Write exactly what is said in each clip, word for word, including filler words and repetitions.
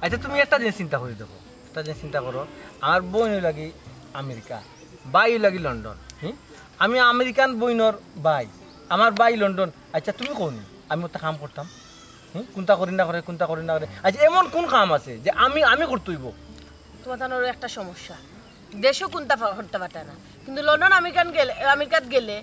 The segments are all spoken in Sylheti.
আচ্ছা, তুমি একটা জিনিস চিন্তা করি দেখো, একটা জিনিস চিন্তা করো, আমার বইন অইলাগি আমেরিকা, ভাই অইলাগি লন্ডন। হুম? আমি আমেরিকান বইনর ভাই, আমার ভাই লন্ডন। আচ্ছা, তুমি কও নি আমি অতা কাম করতাম? হুম? কুনটা করি না করে, কুনটা করি না করে। আচ্ছা, এমন কুন কাম আছে যে আমি আমি করতে অইবো? তোমার তানোর একটা সমস্যা, দেশও কুনটা ফা- করতে পারতায় না, কিন্তু লন্ডন আমেরিকান গেলে, আমেরিকাত গেলে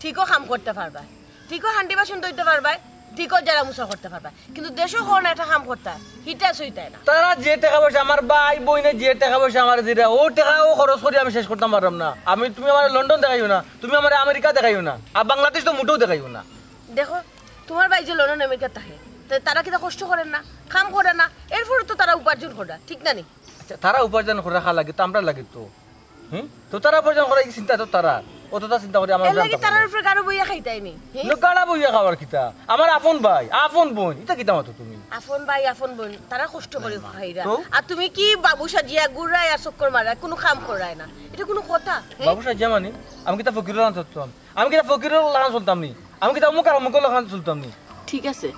ঠিকও কাম করতে পারবায়, ঠিকও হান্ডি বাসন ধইতে পারবায়, ঠিকও জেরা মুছা করতে পারবায়, কিন্তু দেশও কোন একটা কাম করতায়, হিটা সইতায় না। তারা যে টেকা পয়সা, আমার ভাই বইনে যে টেকা পয়সা আমার দিরা, ও টেকাও খরচ করি আমি শেষ করতাম পারলাম না। আমি, তুমি আমার লন্ডন দেখাইও না, তুমি আমার আমেরিকা দেখাইও না, আর বাংলাদেশ তো মোটেও দেখাইও না। দেখো, তোমার ভাই যে লন্ডন আমেরিকা থাকে, তে তারা কিতা কষ্ট করের না, কাম করের না, এরপরে তো তারা উপার্জন করের, ঠিক না নি? আচ্ছা, তারা উপার্জন করের, খা লাগে তো, আমরা লাগে তো। হুম? তো তারা উপার্জন করার চিন্তা তো তারা, অতটা চিন্তা করি আমার এর লাগি জানতাম তারার না। উপরে গাড়ো বইয়া খাইতায় নি, হে? নো, গাড়া বইয়া খাওয়ার কিতা? আমার আপন ভাই, আপন বইন, ইতা কিতা মাতো তুমি? আপন ভাই, আপন বইন, তারা কষ্ট করি খাইরা। তো? আর তুমি কি বাবু সাজিয়া ঘুরায় আর চক্কর মারায়, কুনু কাম করায় না, ইটা কুনু কথা, হে? বাবু সাজিয়া মানে? আমি কিতা ফকিরর লাখান চলতাম? আমি কিতা ফকিরর লাখান চলতাম নি? আমি কিতা অমুক আর অমুকর লাখান চলতাম নি? ঠিক আছে,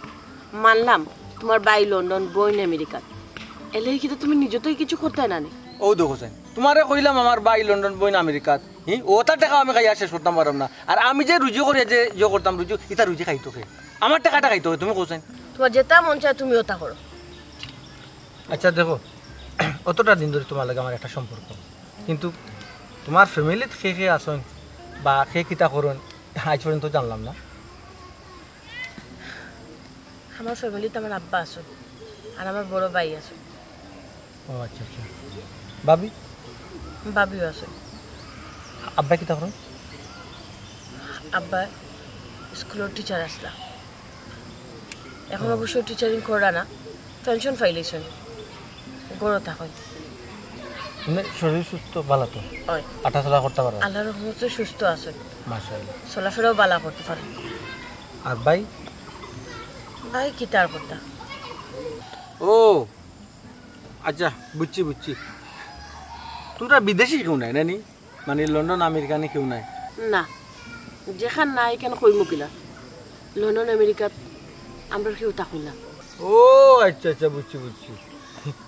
মানলাম তোমার ভাই লন্ডন, বইন আমেরিকাত, এর লাগি কিতা তুমি নিজে তো কিছু করতায় না নি? ও দেখো চাইন, তোমারে কইলাম আমার ভাই লন্ডন, বইন আমেরিকাত, হি, অতা টেকা আমি খাইয়া শেষ করতাম পারলাম না। আর আমি যে রুজি করি, যে ইয়ে করতাম রুজি, ইতা রুজি খাইতো কে? আমার টেকাটা খাইতো কে? তুমি কও চাইন। তোমার যেটা মন চায় তুমি অতা করো। আচ্ছা দেখো, অতটা দিন ধরি তোমার লগে আমার একটা সম্পর্ক, কিন্তু তোমার ফ্যামিলিত কে কে আছইন বা কে কিতা করইন, আজ পর্যন্ত জানলাম না। আমার ফ্যামিলিত আমার আব্বা আছইন, আর আমার বড় ভাই আছইন। ও আচ্ছা আচ্ছা। ভাবি? ভাবিও আছইন। আব্বা কিতা করইন? আব্বা স্কুলর টিচার আছলা, এখন অবশ্য টিচারিং করা না, পেনশন পাইলিছইন, ঘরো থাকইন। মানে শরীর সুস্থ, ভালা তো? অয়। হাঁটাচলা করতা পারইন? আল্লাহর রহমতে সুস্থ আছইন। মাশাআল্লাহ। চলাফেরাও ভালা করতা পারইন। আর ভাই? ভাই কিতা আর করতা? ও আচ্ছা, বুঝছি বুঝছি। তোমরা বিদেশি কেউ নাই না নি? মানে লন্ডন আমেরিকানি কেউ নাই? না, যেখান নাই কেন কইমু কিলা? লন্ডন আমেরিকাত আমরার কেউ থাকইন না। ও আচ্ছা আচ্ছা, বুঝছি বুঝছি।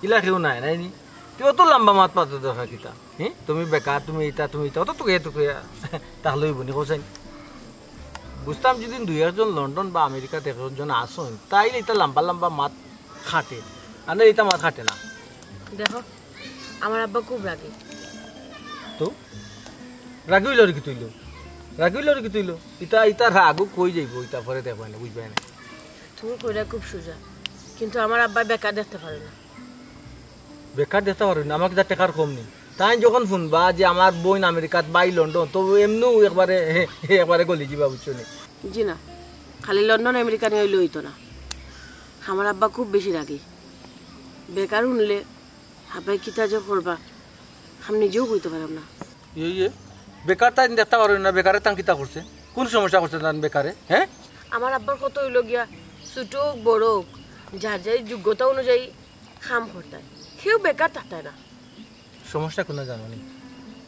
ইলা কেউ নাই, নাই নি? তুই অত লম্বা মাত মাতো দরকার কিতা? হি? তুমি বেকার, তুমি ইতা, তুমি ইতা, অত তুকে তুকে থাকলে অইবো নি, কও চাইন? বুঝতাম যদি দুই একজন লন্ডন বা আমেরিকাত একজন আছইন, তাইলে ইতা লম্বা লম্বা মাত খাটে, আর না ইতা মাত খাটে না। দেখো, আমার আব্বা খুব রাগী। তো রাগি অইলো আর কিতা অইলো? রাগি অইলো আর কিতা অইলো? ইতা, ইতা রাগও কই যাইবো, ইতা পরে দেখবায় না, বুঝবায় না। তুমি কইরা খুব সুজা, কিন্তু আমার আব্বা বেকার দেখতা পারে না। বেকার দেখতা পারে না? আমার কিতা টেকার কম নি? তাইন যখন হুনবা যে আমার বইন আমেরিকাত, ভাই লন্ডন, তো এমনেউ একবারে, একবারে গলি যিবা, বুঝছো নি? জি না, খালি লন্ডন আমেরিকানি অইলে অইতো না। আমার আব্বা খুব বেশি রাগী, বেকার হুনলে আব্বায় কিতা যে করবা, আমি নিজেও কইতা পারলাম না। ইয়ে, ইয়ে, বেকার তাইন দেখতা পারইন না, বেকারে তান কিতা করছে? কুন সমস্যা করছে তান বেকারে, হে? আমার আব্বার কথা অইলো গিয়া, ছোট অউক, বড় অউক, যার যার যোগ্যতা অনুযায়ী কাম করতায়, কেউ বেকার থাকতায় না। সমস্যা কুনু জানো নি?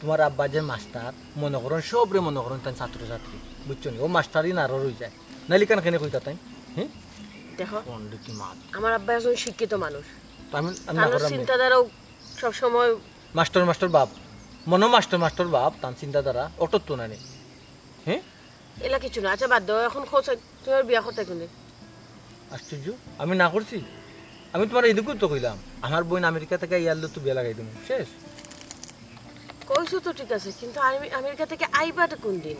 তোমার আব্বা যে মাস্টার, মনো করইন সবরে মনো করইন তান ছাত্র-ছাত্রী, বুঝছো নি? অউ মাস্টারি নারর অইযায়, নাইলে কান কেনে কইতা তাইন? হে? দেখো, পণ্ডিত মাত। আমার আব্বা একজন শিক্ষিত মানুষ, তো আমি, আমি না তানর করলাম নি। চিন্তাধারাও সবসময় মাস্টার মাস্টার ভাব, মনো মাস্টার মাস্টার ভাব, তান চিন্তাধারা অটুট তো নানি। হে? এলা কিছু না। আচ্ছা, বাদ দেও, এখন কও চাইন, তুমি আমার বিয়া করতায় কুনদিন? আশ্চর্য, আমি না করছি? আমি তোমারে ইদিকউ তো কইলাম, আমার বইন আমেরিকা থাকি আইয়ারলে তো বিয়া লাগাই দিমু, শেষ। কইছো তো ঠিক আছে, কিন্তু আমি আমেরিকা থাকি আইবাটা কুনদিন?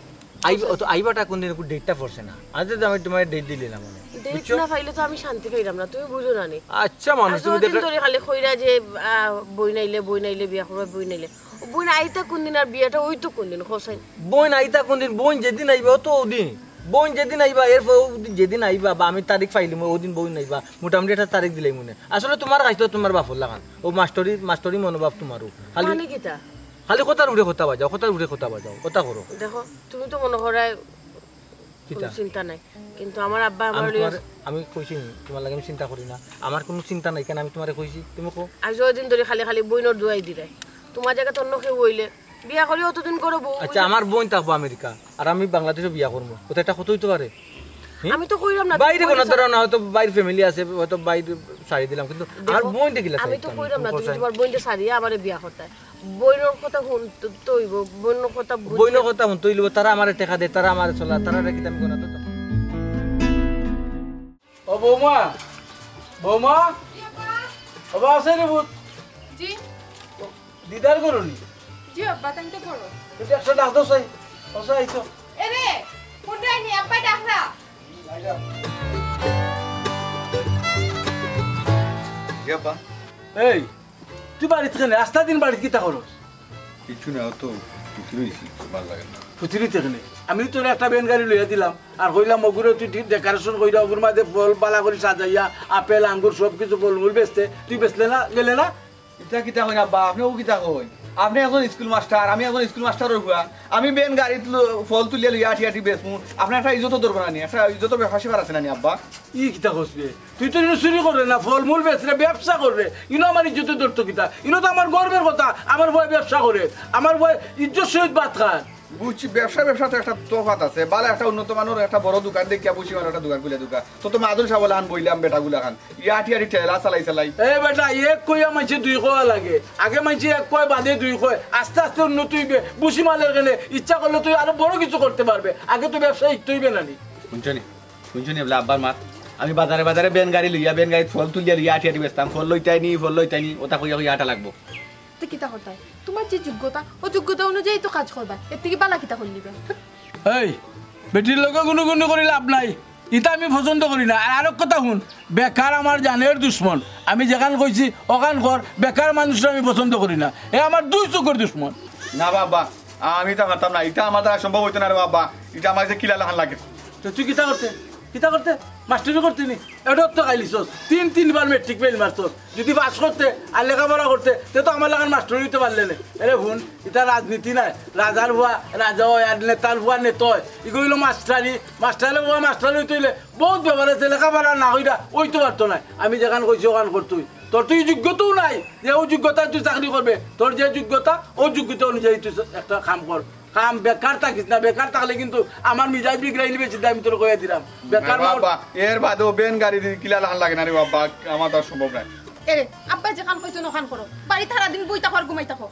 আইবা, ও তো আইবাটা কুনদিন, একটু ডেটটা পড়ছে না। আজ তো আমি তোমারে ডেট দিলাম, মানে, ডেট বুঝছো? না পাইলে তো আমি শান্তি পাইলাম না, তুমি বুঝো না নি? আচ্ছা, মানুষ, আর তুমি যতদিন দেখলে ধরে খালি কইরা যে, আহ, বইন আইলে, বইন আইলে, বিয়া করবা, বইন আইলে। বইন আইতা কুনদিন আর বিয়াটা অইতো কুনদিন, কও চাইন? বইন আইতা কুনদিন? বইন যেদিন আইবা, অউ তো অউদিন। বইন যেদিন আইবা, এরপর অউদিন যেদিন আইবা, বা আমি তারিখ পাইলিমু, অউদিন বইন আইবা। মোটামুটি একটা তারিখ দিলাইমু নে। আসলে তোমার কাজ তো তোমার বাপর লাখান। অউ মাস্টরি, মাস্টরি মনোভাব তোমারও। খালি, মানে কিতা? খালি কথার উপরে কথা বাজাও, কথার উপরে কথা বাজাও, কথা করো। দেখো, তুমি তো মনো কররায় কিতা? কুনু চিন্তা নাই, কিন্তু আমার আব্বা আমার আমি লইয়া তোমারে, আমি কইছি নি, তোমার লাগি আমি চিন্তা করি না। আমার কুনু চিন্তা নাই, কেনে আমি তোমারে কইছি, তুমি কও। আর যতদিন ধরে খালি খালি বইনর দোয়াই দিরায়, তোমার জাগাত অন্য কেউ অইলে বিয়া করি অতদিন করবো। আচ্ছা, আমার বইন থাকবো আমেরিকা, আর আমি বাংলাদেশো বিয়া করমু, অতা একটা কথা অইতো পারে? আমি তো কইরাম না, বাইরে তুমি কোনো ধরো না, হয়তো বাইর ফ্যামিলি আছে, হয়তো বাইরে ছাড়ি দিলাম, কিন্তু আমার বোন দেখিলা আমি তো কইরাম না, তুমি তোমার বোনরে ছাড়িয়া আমারে বিয়া করতায়। বইনর কথা হুনতে তো অইবো, বইনর কথা বুঝ- বইনর কথা হুনতে অইবো, তারা আমারে টেকা দেয়, তারা আমারে চলা, তারা রেখে আমি কোনো তো। ও বৌমা, বৌমা, ও বা আছে রে পুত? জি। দিদার ঘরো নি? জি আব্বা, তাইন তো ঘরো। তুই একটা ডাক দাও চাই, ও চাই তো। এ রে, কোনটা আইনি আব্বা ডাকরা? জি আব্বা। এই, তুই বাড়িত কেনে? আস্তা দিন বাড়িত কিতা করস? কিচ্ছু না, অত ফুতি রইছি, ভালা লাগে না। ফুতি রইতে কেনে? আমি তোরে একটা ভ্যান গাড়ি লইয়া দিলাম, আর কইলাম, "অগুরে তুই ঠিক ডেকোরেশন কইরা, অগুর মাঝে ফল বালা করি সাজাইয়া, আপেল, আঙ্গুর, সব কিছু ফলমূল বেচতে, তুই বেচলে না, গেলে না?" ইতা কিতা কইন আব্বা? আপনে ও কিতা কইন? আপনে একজন স্কুল মাস্টার, আমি একজন স্কুল মাস্টারর পুয়া। আমি ভ্যান গাড়িত ল-, ফল তুলিয়া লইয়া আটি আটি বেচমু। আপনার একটা ইজ্জত ধরবো না নি? একটা ইজ্জতর ব্যাপার স্যাপার আছে না নি আব্বা? ই কিতা কস বে? তুই তো ইনো চুরি কররে না, ফলমূল বেচরে, ব্যবসা কররে। ইনো আমার ইজ্জত ধরতো কিতা? ইনো তো আমার গর্বর কথা, আমার পুয়ায় ব্যবসা করে, আমার পুয়ায় ইজ্জত সহিত ভাত খায়। বুঝছি, ব্যবসা, ব্যবসা তো একটা তফাত আছে। বালা একটা উন্নত মানর একটা বড় দোকান দেখিয়া বুঝছি, মানে একটা দোকান খুলে দোকান। তো, তো মাদুর সাবল আন বইলাম বেটাগুলা খান। ইয়াটি ইয়াটি ঠেলা চালাই চালাই। এ বেটা, এক কইয়া মানষে দুই কওয়া লাগে। আগে মানষে এক কয়, বাদে দুই কয়। আস্তে আস্তে উন্নতি অইবে। বুঝি মালের কেনে ইচ্ছা করলে তুই আরো বড় কিছু করতে পারবে। আগে তো ব্যবসা শিখতে অইবে না নি। শুনছো নি? শুনছো নি বলে আব্বার মাত? আমি বাজারে বাজারে ভ্যান গাড়ি লইয়া, ভ্যান গাড়িত ফল তুলিয়া লইয়া আটি আটি বেচতাম। ফল লইতাই নি, ফল লইতাই নি। ওটা কইয়া কইয়া আটা লাগবো। তে কিতা করতায়? তোমার যে যোগ্যতা, ও যোগ্যতা অনুযায়ী তো কাজ করবায়, এর থাকি বালা কিতা করলিবায়? এই, বেটির লগে গুনুগুনু করি লাভ নাই, ইতা আমি পছন্দ করি না। আর আরক কথা হুন, বেকার আমার জানের দুশমন। আমি যেখান কইছি, ওখান কর, বেকার মানুষরে আমি পছন্দ করি না। এ আমার দুই চোখর দুশমন। না বাবা, আমি ইতা পারতাম না, ইতা আমার দ্বারা সম্ভব অইতো না রে বাবা, ইতা আমার কাছে কিলা লাখান লাগে। তে তুই কিতা করতে? কিতা করতে? মাস্টারি করতে নি? এটাও তো খাইলিছস। তিন তিনবার মেট্রিক ফেইল মারছস। যদি পাস করতে আর লেখাপড়া করতে, তে তো আমার লাখান মাস্টার অইতে পারলে নে। এরে হুন, ইতা রাজনীতি নায়। রাজার পুয়া রাজা অয়, আর নেতার পুয়া নেতা অয়। ইগু অইলো মাস্টারি। মাস্টারে পুয়া মাস্টার অইতে অইলে বউত ব্যাপার আছে, লেখাপড়া না কইরা অইতে পারতো নায়। আমি যেখান কইছি ওখান করতে অয়। তোর তো ই যোগ্যতাও নাই যে ও যোগ্যতায় তুই চাকরি করবে। তোর যে যোগ্যতা, ও যোগ্যতা অনুযায়ী তুই একটা কাম কর। কাম বেকার থাকিস না, বেকার থাকলে কিন্তু আমার মিজাজ বিগড়াইলিবে, সিধা আমি তোরে কইয়া দিরাম। বেকার না বাবা, এর বাদেও ভ্যান গাড়ি দি কিলা লাখান লাগে না রে বাবা, আমার তো আর সম্ভব নায়। এরে, আব্বায় যেখান কইছইন ওখান করো। বাড়িত সারাদিন বই থাকো আর ঘুমাই থাকো।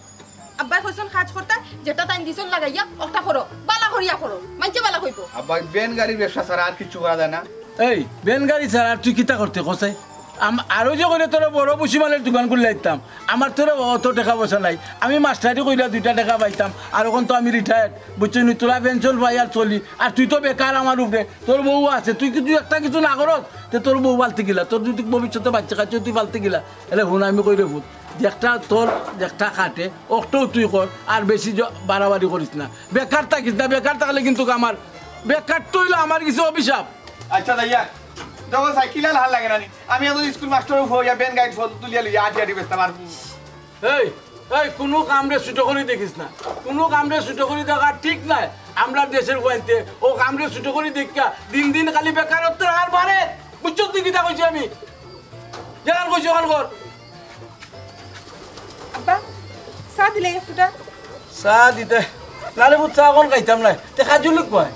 আব্বায় কইছইন কাজ করতায়, যেটা তাইন দিছইন লাগাইয়া, ওটা করো। বালা করিয়া করো। মাইনষে বালা কইবো। আব্বা, ভ্যান গাড়ির ব্যবসা ছাড়া আর কিচ্ছু করা যায় না? এই, ভ্যান গাড়ি ছাড়া আর তুই কিতা করতে কছাই? আম-, আরো যে কইলে তোরে বড় ভুসিমালের দোকান খুলিলাইতাম। আমার তো রে অত টেকা পয়সা নাই। আমি মাস্টারি কইরা দুইটা টেকা পাইতাম, আর অখন তো আমি রিটায়ার্ড, বুঝছস নি? তোরা পেনশন পাই আর চলি, আর তুই তো বেকার আমার উপরে। তোর বউ আছে, তুই যদি একটা কিছু না করস, তে তোর বউ পালতে গিলা, তোর যদি ভবিষ্যতে বাচ্চা কাচ্চা তুই পালতে গিলা, এলে হুন আমি কই রে পুত, যেটা তোর যেটা খাটে, অটাউ তুই কর, আর বেশি জ-, বাড়াবাড়ি করিস না, বেকার থাকিস না। বেকার থাকলে কিন্তু আমার বেকার তো অইলো আমার কিছু অভিশাপ। আচ্ছা যাইয়া, দেখো সাইকেল আর হাল লাগে না নি। আমি এখন স্কুল মাস্টার অইয়া ভ্যান গাড়ি ফল তুলিয়া লইয়া আটি আটি বেচতাম আর। এই, এই, কুনু কামরে ছোট করি দেখিস না, কুনু কামরে ছোট করি দেখা ঠিক নায়। আমরা দেশের পুয়াইন্তে ও কামরে ছোট করি দেখিয়া দিন দিন খালি বেকারত্বর হার বাড়ে। বুঝছস তুই কিতা কইছি আমি? যেখান কইছি ওখান কর। আব্বা, চা দিলে এক ফুটা। চা দিতে? না রে পুত, চা অখন খাইতাম নায়। তে কাজল কই?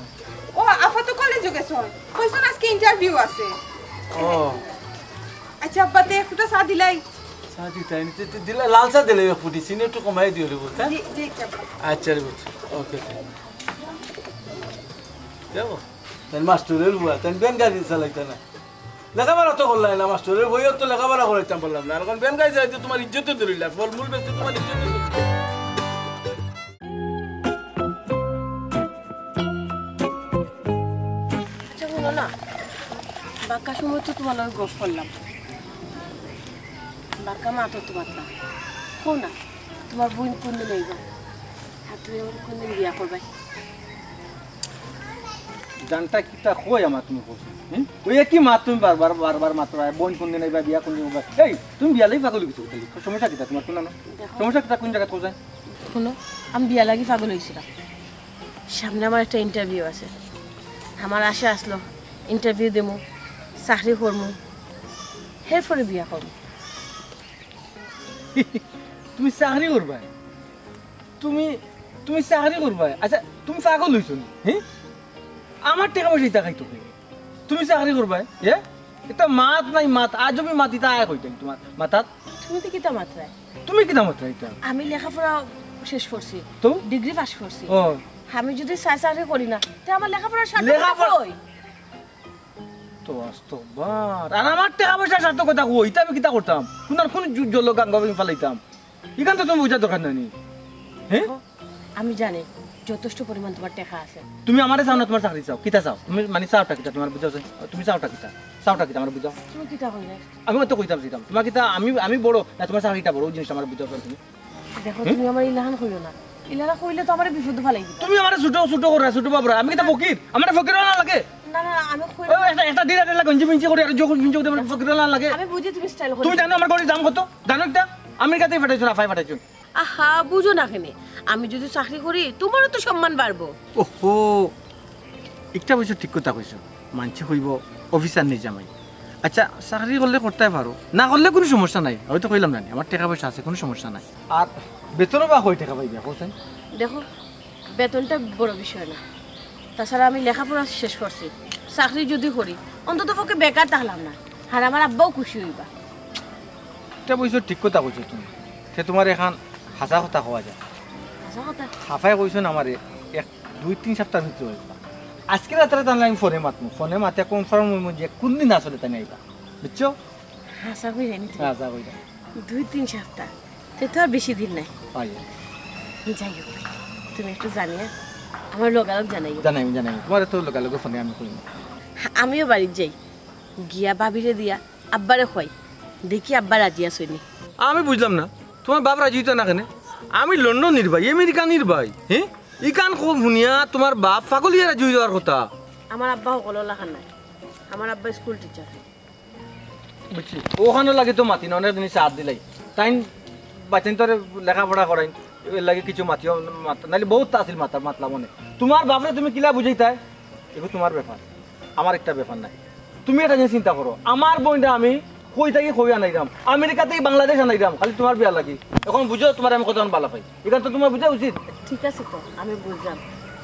ও, আফা তো কলেজো গেছইন। কইছইন আজকে ইন্টারভিউ আছে। ও। আচ্ছা আব্বা, তে এক ফুটা চা দিলাই। চা দিতে আইনি, তে, তে দিলে, লাল চা দিলে এক ফুটি, চিনি একটু কমাই দিও রে পুত, হ্যাঁ? জি, জি, আব্বা। আচ্ছা রে পুত, ওকে। দেখো, তাই মাস্টারের পুয়া, তাই ভ্যান গাড়ি চালাইতা না। লেখাপড়া তো করলাই না মাস্টার, ওই বইও তো লেখাপড়া করাইতাম পারলাম না। আর অখন ভ্যান গাড়ি চালাইতে তোমার ইজ্জতে ধরিলা, ফলমূল বেচতে তোমার ইজ্জতে ধরিলা। আচ্ছা, হুনো না, বাক্কা সময় তো তোমার লগে গপ করলাম, বাক্কা মাত তো মাতলাম। কও না, তোমার বইন কোনদিন আইবা? আর তুমি আমারে কোনদিন বিয়া করবায়? জানটা কিতা কই আমার তুমি কইছো? হুম? ওই একই মাত তুমি বারবার, বারবার মাতো, বইন কোনদিন আইবা, বিয়া কোনদিন অইবা? এই, তুমি বিয়ার লাগি পাগল অই গেছো? সমস্যা কিতা তোমার? কোন না? দেখো। সমস্যা কিতা কোন জাগাত কও যায়? হুনো, আমি বিয়ার লাগি পাগল অইছিলাম। সামনে আমার একটা ইন্টারভিউ আছে। আমার আশা আছলো ইন্টারভিউ দিমু, চাকরি করমু, এরপরে বিয়া করমু। তুমি চাকরি করবায়? তুমি, তুমি চাকরি করবায়? আচ্ছা, তুমি পাগল অইছো নি? হ্যাঁ? আমার টেকা পয়সা ইতা খাইতো কে? তুমি চাকরি করবায়? এ, একটা মাত নাই, মাত, আজবি মাত, ইতা আয় কইতাম তোমার মাথাত। তুমি তো কিতা মাতরায়? তুমি কিতা মাতরায় ইতা? আমি লেখাপড়া শেষ করছি, তো? ডিগ্রি পাস করছি। ও। আমি যদি চা-, চাকরি করি না, তে আমার লেখাপড়ার সার্থকতা লেখাপড়া কই? তো আস্ত বার। আর আমার টেকা পয়সার সার্থকতা কই? ইতা আমি কিতা করতাম? কোন আর কোন জু-, জল গাঙ্গা আমি ফালাইতাম? ইখান তো তুমি বুঝার দরকার নাই নি। হ্যাঁ? দেখো, আমি জানি যথেষ্ট পরিমাণ তোমার টেকা আছে। তুমি আমারে চাও না তোমার চাকরি চাও? কিতা চাও? তুমি মানে চাওটা কিতা? তোমার বুঝাও চাই। তুমি চাওটা কিতা? চাওটা কিতা? আমার বুঝাও। তুমি কিতা কইলে? আমি তো কইতাম চাইতাম। তোমার কিতা আমি, আমি বড় না তোমার চাকরিটা বড়? ওই জিনিসটা আমার বুঝাও চাই তুমি। দেখো, তুমি আমার ইলাহান কইও না। ইলাহান কইলে তো আমারে বিপদে ফালাই দিবা। তুমি আমারে ছোট, ছোট করে, ছোট বাবরা। আমি কিতা ফকির? আমারে ফকির না লাগে? না, না, আমি কই ও, একটা, একটা দিন একটা গঞ্জি মিঞ্জি করি আর যখন মিঞ্জি করি আমার ফকির না লাগে? আমি বুঝি তুমি স্টাইল করি। তুমি জানো আমার ঘড়ির দাম কত? জানো একটা? আমেরিকাতেই পাঠাইছো, রাফায় পাঠাইছো। আহা, বুঝো না কেনে? আমি যদি চাকরি করি, তোমারও তো সম্মান বাড়বো। ওহো, একটা বছর ঠিক কথা কইছো। মানছি কইব অফিসার নি জামাই। আচ্ছা, চাকরি করলে করতে পারো, না করলে কোনো সমস্যা নাই। আমি তো কইলাম না নি, আমার টেকা পয়সা আছে, কোনো সমস্যা নাই। আর বেতনও বা কয় টেকা পাইবে, কও চাই? দেখো, বেতনটা বড় বিষয় না, তাছাড়া আমি লেখাপড়া শেষ করছি, চাকরি যদি করি, অন্তত পক্ষে বেকার থাকলাম না, আর আমার আব্বাও খুশি হইবা। এটা বলছো, ঠিক কথা কইছো তুমি। সে তোমার এখান হাসা কথা কওয়া যায়। হাসা কথা? হাফায় কইছো না আমারে, এক দুই তিন সপ্তাহ ভিতরে হইবা। আজকে রাত্রে তাহলে আমি ফোনে মাতমু, ফোনে মাতে কনফার্ম হইমু যে কোন দিন আসলে তাই আইবা, বুঝছো? হাসা কই জানি তুমি? হাসা কই জানি। দুই তিন সপ্তাহ, তে তো আর বেশি দিন নাই। হয়। যাই হোক, তুমি একটু জানিয়া আমার লগালগ জানাইও। জানাই, জানাই। তোমার তো লগালগ ফোনে আমি কইমু। আমিও বাড়িত যাই, গিয়া ভাবিরে দিয়া আব্বারে কই, দেখি আব্বা রাজি আছইন নি। আমি বুঝলাম না, তোমার বাপ রাজি হইতো না কেনে? আমি লন্ডনির ভাই, আমেরিকানির ভাই, হ্যাঁ? ইখান খুব শুনিয়া তোমার বাপ পাগল হইয়া রাজি হইবার কথা। আমার আব্বা হকলর লাখান নায়, আমার আব্বা স্কুল টিচার। বুঝছি, ওখানো লাগি তো মাতি না, অনেক জিনিস হাত দিলাই। তাইন বাচ্চাইন তোরে লেখাপড়া করাইন, এর লাগি কিছু মাতিও মাত-, নাইলে বহুত আছিল মাতা, মাতলাম অনেক। তোমার বাপরে তুমি কিলা বুঝাইতায়, এগু তোমার ব্যাপার, আমার একটা ব্যাপার নাই। তুমি এটা নিয়ে চিন্তা করো, আমার বইনটা আমি কই থাকি কই আনাইরাম, আমেরিকা থাকি বাংলাদেশ আনাইরাম, খালি তোমার বিয়া লাগি। এখন বুঝো, তোমার আমি কতক্ষণ বালা পাই, এখান তো তোমার বুঝা উচিত। ঠিক আছে তো, আমি বুঝলাম,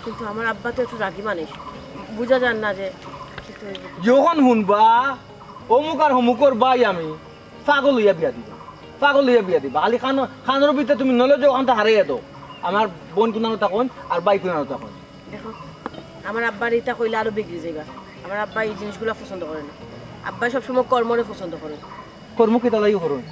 কিন্তু আমার আব্বা তো একটু রাগী মানুষ, বুঝা যার না যে কিতা হইব। যখন শুনবা অমুক আর হমুকর ভাই আমি, পাগল হইয়া বিয়া দিবা, পাগল হইয়া বিয়া দিবা। খালি খান-, খানোর ভিতরে তুমি নলেজ ওখান থেকে হারাইয়া দাও। আমার বোন কুনানো তখন আর ভাই কুনানো তখন। দেখো, আমার আব্বার এটা কইলে আরো বিগড়ি যাইবা। আমার আব্বা এই জিনিসগুলা পছন্দ করে না। আব্বা সবসময় কর্মরে পছন্দ করে। কর্ম কিতা লাগি করইন?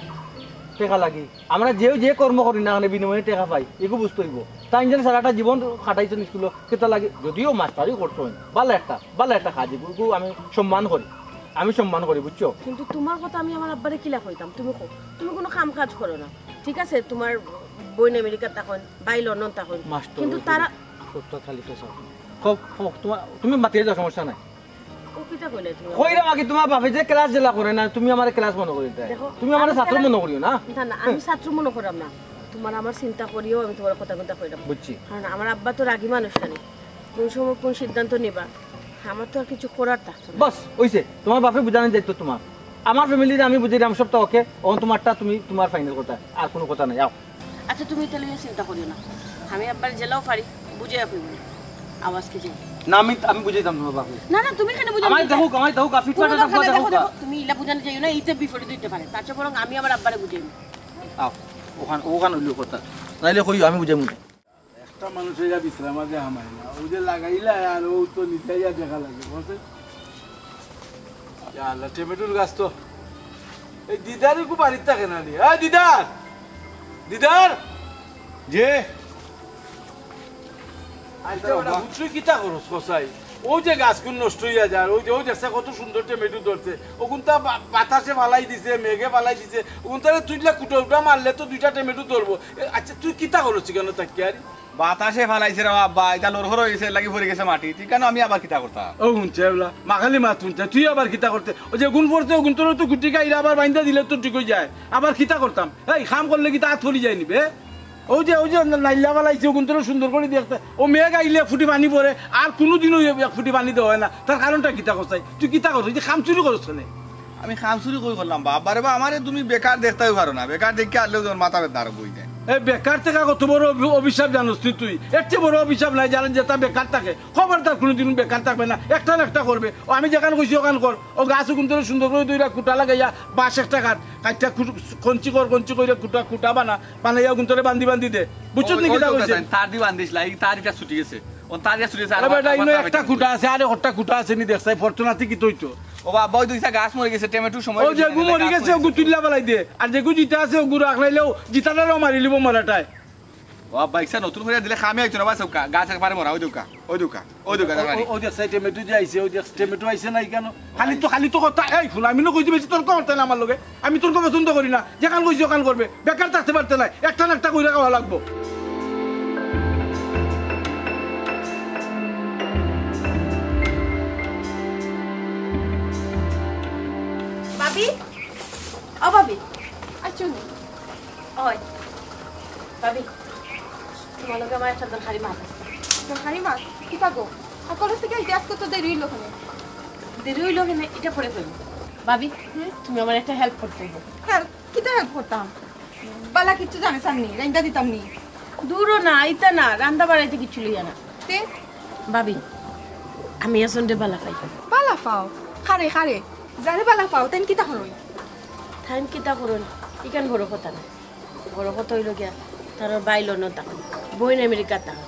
টেকা লাগি। আমরা যেও যে কর্ম করি না, মানে বিনিময়ে টেকা পাই, এগু বুঝতে হইব। তাইন যেন সারাটা জীবন খাটাইছইন স্কুলো, কিতা লাগি? যদিও মাস্টারি করছইন, ভালা একটা, ভালা একটা কাজ, এগু, এগু আমি সম্মান করি, আমি সম্মান করি, বুঝছো? কিন্তু তোমার কথা আমি আমার আব্বারে কিলা কইতাম? তুমি কও, তুমি কোনো কাম কাজ করো না, ঠিক আছে? তোমার বইন আমেরিকা থাকইন, ভাই লন্ডন থাকইন, মাস্টারি কিন্তু তারা করো, করতে খালি তো সব। কও, কও, তোমার, তুমি মাতিয়ে যাও, সমস্যা নাই। ও কিতা কইলে তুমি? কইরাম আগে তোমার বাপে যে ক্লাস যেলা করে না, তুমি আমারে ক্লাস মনে করি দেয়। দেখো, তুমি আমারে আমি ছাত্র ক্লাস মনে করিও না। না, না, আমি ছাত্র মনে করাম না। তোমার আমার চিন্তা করিও আমি তোমার কথা কথা কইরাম। বুঝছি। কারণ আমার আব্বা তো রাগী মানুষ জানি। কোন সময় কোন সিদ্ধান্ত নিবা, আমার তো আর কিছু করার থাকতো না। বাস, অইছে। তোমার বাপে বুঝানি যাইতো তোমার। আমার ফ্যামিলির আমি বুঝাইরাম সবটা ওকে। অখন তোমারটা তুমি তোমার ফাইনাল কথা, আর কোনো কথা নাই। আও। আচ্ছা, তুমি তাহলে ইয়ে চিন্তা করিও না, আমি আব্বারে যেলাও পারি বুঝাইয়া কইমু। আও আজকে যাই। না, আমি, আমি বুঝাইতাম তোমার বাপে। না, না, তুমি কেনে বুঝাইতায়? আমায় দেখো, আমায় দেখো, ফিটফাট দেখো, দেখো, দেখো। তুমি ইলা বুঝানি যাইও না, ইতে বিপরীত হইতে পারে। তার চেয়ে বরং আমি আমার আব্বারে বুঝাইমু। আও, ওখান, ওখান হইলেও কথা। নাইলে কইও, আমি বুঝাইমু। একটা মানুষ ইয়া বিশ্রাম মাঝে হামায় না, ওই যে লাগাইলা আর ও তো নিতাইয়া দেখা লাগে, বুঝছে? ইয়া আল্লাহ, টমেটোর গাছ তো। এই দিদার একটু বাড়ির থাকে না রে। এই দিদার! দিদার! যে? আচ্ছা, ওটা তুই কিতা করস, কসাই? ওই যে গাছগুন নষ্ট হইয়া যায়, ওই যে, ওই দেখছে কত সুন্দর টমেটো ধরছে, ওগুন তো বা-, বাতাসে ফালাই দিছে, মেঘে ফালাই দিছে, ওগুন তাহলে তুই কুটো উটা মারলে তো দুইটা টমেটো ধরবো। এ, আচ্ছা, তুই কিতা করস কেন তাকিয়া আরে? বাতাসে ফালাইছে রে আব্বা, এটা লড়খড় হয়ে গেছে, লাগি পড়ে গেছে মাটি। তুই কেন আমি আবার কিতা করতাম? ও হুনছে এবলা, মাখালি মাত হুনছে, তুই আবার কিতা করতে? ওই যে গুণ পড়তে, গুণ তোর তো গুটি খাইরা আবার বাইন্দা দিলে তো ঠিক হয়ে যায়। আবার কিতা করতাম? এই কাম করলে কিতা আত পড়ি যায় নিবে? ওই যে, ওই যে নাইলা ফালাইছে, গুণ তোর সুন্দর করে দেখতে। ও মেঘ আইলে এক ফুটি পানি পড়ে, আর কোনোদিনও এক ফুটি পানি দেওয়া হয় না। তার কারণটা কিতা করছাই? তুই কিতা করছ? এই যে কাম চুরি করছ কেনে? আমি কাম চুরি কই করলাম বা? আব্বা রে বা, আমারে তুমি বেকার দেখতেও পারো না। বেকার দেখে আনলেও তোমার মাথা বেদনা আরো বই যায়। এই বেকার থাকা কত বড় অভি-, অভিশাপ জানোস নি তুই? এর চেয়ে বড় অভিশাপ নাই, জানেন যেটা বেকার থাকে। খবরদার কোনোদিন বেকার থাকবে না, একটা না একটা করবে। ও আমি যেখান কইছি ওখান কর। ও গাছ ওগুন ধরে সুন্দর করে দুইটা কুটা লাগাইয়া বাঁশ একটা কাঠ, কাঠটা কঞ্চি কর, কঞ্চি করে কুটা, কুটা বানা, বানাইয়া ওগুন ধরে বান্ধি বান্ধি দে। বুঝছত নি কিতা কইছে? তার দি বান্ধিস লাই, তার ইটা ছুটি গেছে। ও তার ইটা ছুটি গেছে, আর আরে বেটা, আমার ইনো তার একটা ইটা কুটা আছে, আরে হট্টা কুটা আছে নি দেখছাই, ফরচুনাতে কি তৈতো? ও বাবা, ওই দুইটা গাছ মরে গেছে, টমেটো সময় ও হয়েছে, যেগু গাছ মরে গেছে, ওগু তুললা ফালাই দে। আর যেগু জিতা আছে, ওগু রাখলাইলেও জিতাটারও মারিলিব মরাটায়। ও আব্বা, ইচ্ছা নতুন করে দিলে খামে আইতো না, বাস ওকা, গাছ একবারে মরা, ওই দুকা, ওই দুকা, ওই দুকা, ও, দেখা ও, নাই। ও দেখ, সাই টমেটো যে আইছে, ওই দেখ, টমেটো আইছে না কেন? খালি তো, খালি তো কথা, এই ফুল, আমি না কইতে বেশি তর্ক করতে না আমার লগে, আমি তর্ক পছন্দ করি না, যেখান কইছি ওখান করবে, বেকার থাকতে পারতে না, একটা না একটা কইরা খাওয়া লাগবো। ভাবি, ও ভাবি, আচ্ছা, ওই, ভাবি, তোমার লগে আমার একটা দরকারি মাত আছে। দরকারি মাত? কিতা গো? আর কলেজ থেকে আইতে আজকে তো দেরি হইলো কেনে? দেরি হইলো কেনে, এটা পরে কইব। ভাবি, হুম? তুমি আমার একটা হেল্প করতে হইব। হেল্প? কিতা হেল্প করতাম? বালা কিচ্ছু জানে সামনি, রাইন্দা দিতাম নি। দূরও না, ইতা না, রান্দা বাড়াইতে কিচ্ছু লইয়া না। তে? ভাবি, আমি একজনরে বালা পাই। বালা পাও? খারে, খারে, যারে বালা পাও, তাইন কিতা করইন? তাইন কিতা করইন? ইখান বড় কথা না। বড় কথা হইল গিয়া, তার ভাই লন্ডন থাকে, বইন আমেরিকা থাকে।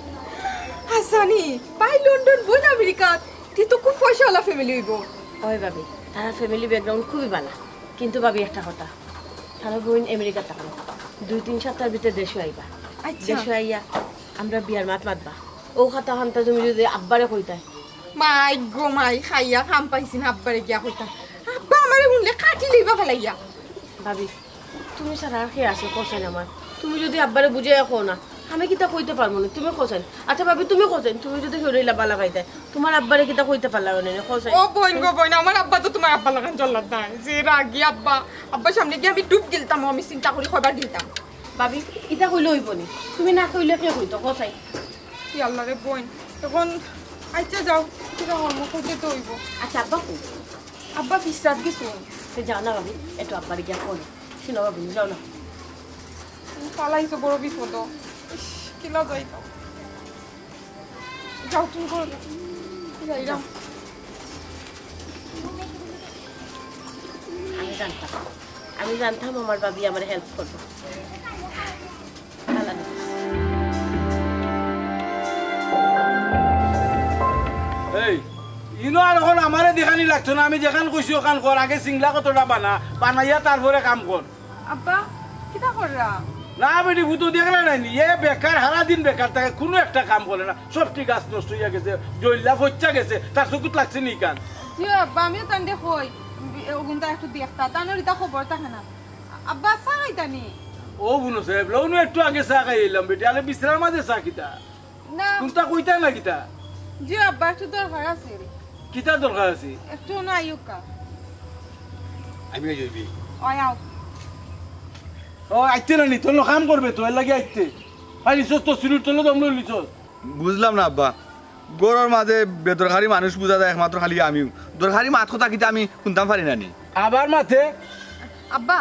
হাসানি, ভাই লন্ডন, বইন আমেরিকা, তে তো খুব পয়সাওয়ালা ফ্যামিলি হইব। ওই ভাবি, তারা ফ্যামিলি ব্যাকগ্রাউন্ড খুবই ভালা। কিন্তু ভাবি একটা কথা, তারা বইন আমেরিকা থাকে, দুই তিন সপ্তাহের ভিতরে দেশে আইবা। আচ্ছা। দেশে আইয়া আমরা বিয়ার মাত মাতবা। ও কথা হান্তা তুমি যদি আব্বারে কইতায়। মাই গো মাই, খাইয়া কাম পাইছি না, আব্বারে গিয়া কইতাম। আব্বা আমারে হুনলে কাটি লইবা ফালাইয়া। ভাবি, তুমি ছাড়া আর কে আছে কছেন আমার? তুমি যদি আব্বারে বুঝাইয়া কও না, আমি কিতা কইতে পারবো না, তুমি কছেন। আচ্ছা ভাবি, তুমি কছেন, তুমি যদি কেউ রইলা বালা পাইতায়, তোমার আব্বারে কিতা কইতে পারলা না, কছেন? ও বইন গো বইন, আমার আব্বা তো তোমার আব্বা লাখান জল্লাদ নাই, যে রাগি আব্বা, আব্বার সামনে গিয়া আমি ডুব গিলতাম, আমি চিন্তা করি কয়বার গিলতাম। ভাবি, ইতা কইলে হইব নি? তুমি না কইলে কে কইতো, কছাই? কি আল্লাহ রে বইন, এখন আচ্ছা যাও, কিতা কর্ম করতে তো হইব। আচ্ছা, আব্বা কই? আব্বা বিশ্রাম গেছুন। তে যাও না ভাবি, একটু আব্বার গিয়া ফোন। শুনো ভাবি, যাও না। ফালাইছো বড় বিপদ। ইস, কিলা যাইতাম। যাও, তুমি করো, যাও। যাইরাম। আমি জানতাম, আমি জানতাম আমার ভাবি আমার হেল্প করবো। ভালা না। এই, ইনো আর এখন আমারে দেখানি লাগতো না, আমি যেখান কইছি ওখান কর, আগে সিংলা কতটা বানা, বানাইয়া তারপরে কাম কর। আব্বা, কিতা কররা? না বেটি, ভূত দেখলা নাইনি? এ বেকার, হারা দিন বেকার থাকে, কুনু একটা কাম করে না। সবটি গাছ নষ্ট হইয়া গেছে, জইল্লা ফচ্চা গেছে, তার চকুত লাগছে নি কান? জি আব্বা, আমিও তানরে কই, ওগুনতা একটু দেখতা, তানর ইতা খবর থাকে না। আব্বা, চা খাইতানি? ও বুনো সাহেব, লউনো একটু আগে চা খাই আইলাম বেটি, আরে বিছরার মাঝে চা কিতা? না। কুনতা কইতা না কিতা? জি আব্বা, একটু দরকার আছিল। কিতা দরকার আছে? একটু না আইউক্কা। আমি আই যাইবি। ওই আও। ও আইতে না নি, তোর কাম করবে তো, এর লাগি আইতে। আই লিছস তো সিলুট তোলে দম লই লিছস। বুঝলাম না আব্বা, ঘরর মাঝে বেদরকারি মানুষ বুঝা যায় একমাত্র খালি আমিউ। দরকারি মাত কথা কিতা আমি হুনতাম পারি না নি? আবার মাতে? আব্বা,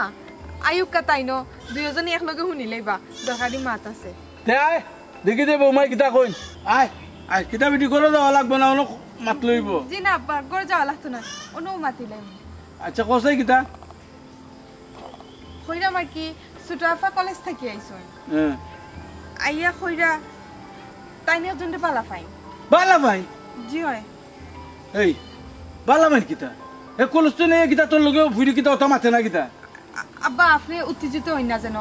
আইউক্কা তাইনো, দুইওজনে একলগে হুনিলাইবা, দরকারি মাত আছে। তে আয়, দেখি দে বৌমায় কিতা কইন। আয়, আয়, কিতা বেটি ঘরো যাওয়া লাগবো না, অনো মাত লইব। জি না আব্বা, ঘরো যাওয়া লাগতো না, অনো মাতিলাইমু। আচ্ছা, কছাই কিতা? কইরাম আর কি, ছোট আফা কলেজ থাকি আইছইন। হ্যাঁ। আইয়া কইরা, তাইন একজনরে বালা পাইন। বালা পাইন? জি অয়। এই, বালা পাইন কিতা? এ কলেজ তো নেই কিতা, তোর লগে ফুরি কিতা, ওটা মাতে না কিতা? আ-, আব্বা, আপনে উত্তেজিত অইন না যেন।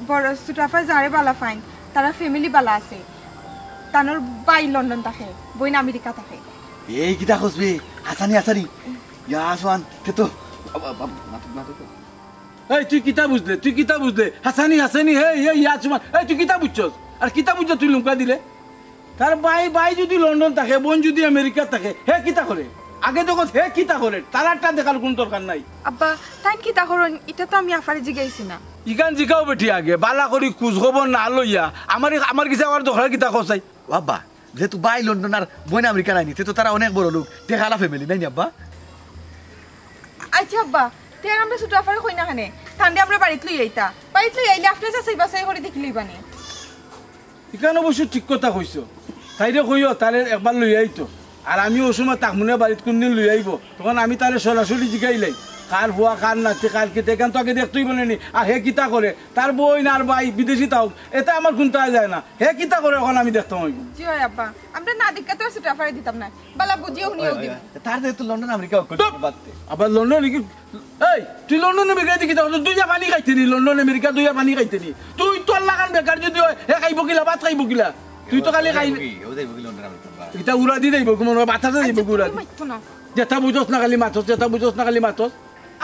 বড় ছোট আফায় যারে বালা পাইন, তারার ফ্যামিলি বালা আছে। তানর ভাই লন্ডন থাকে, বইন আমেরিকা থাকে। এই কিতা কছবে? হাসানি, হাসানি। ইয়া আসমান, কে তো? আব-, আব-, আব-, নাটক, নাটক। এই তুই কিতা বুঝলে? তুই কিতা বুঝলে? হাসানি, হাসানি, হে, হে, ইয়া আসমান। এই তুই কিতা বুঝছস? আর কিতা বুঝছস তুই লুমকা দিলে? তার ভাই, ভাই যদি লন্ডন থাকে, বইন যদি আমেরিকা থাকে, হে কিতা করে? আগে দেখো হে কিতা করে, তার একটা দেখার কুনু দরকার নাই। আব্বা, তাইন কিতা করইন, ইটা তো আমি আফারে জিগাইছি না। ইখান জিগাও বেটি আগে, বালা করি খুঁজ খবর না লইয়া, আমার, আমার গেছে আওয়ার দরকার কিতা কছাই? ও আব্বা, যেহেতু ভাই লন্ডন আর বইন আমেরিকা নাইনি, তে তো তারা অনেক বড় লোক, টেকাআলা ফ্যামিলি, নাইনি আব্বা? আচ্ছা আব্বা, তে আর আমরা ছোট আফারে কই না কেনে? তানরে আমরা বাড়িত লই আইতা। বাড়িত লই আইলে আপনে যাচাই বাছাই করি দেখিলিবা নে। ইখান অবশ্য ঠিক কথা কইছো। তাইরে কইও, তারে একবার লই আইতো। আর আমি অউ সময় থাকমু না বাড়িত, কুনদিন লই আইবো, তখন আমি তারে সরাসরি জিগাইলাই, কার ফুয়া, কার নাতি, কার কিতা, ইখান তো আগে দেখতে অইবো না নি। আর হে কিতা করে, তার বইন আর ভাই বিদেশি থাউক, এতে আমার কুন্তা যায় না। হে কিতা করে অখন আমি দেখতাম অইবো। জি অয় আব্বা, আমরা না দেখিয়া তো আর ছোট আফারে দিতাম না, বালা বুঝিয়া হুনিয়াউ দিমু। তার যেহেতু লন্ডন আমেরিকা অইবো, বাদ দে। আবার লন্ডন কি? এই, তুই লন্ডন আমেরিকা দেখি তো, দুইয়া পানি খাইতে নি, লন্ডন আমেরিকা দুইয়া পানি খাইতে নি। তুই তোর লাখান বেকার যদি অয়, হে খাইবো কিলা, ভাত খাইবো কিলা? তুই তো খালি খাই। ও যাইবো কি লন্ডন আমেরিকা? ইটা উড়া দি যাইবো, কুনু বাতাসে যাইবো কি উড়া দি? মাততো না। যেটা বুঝোস না খালি মাতস, যেটা বুঝোস না খালি মাতস।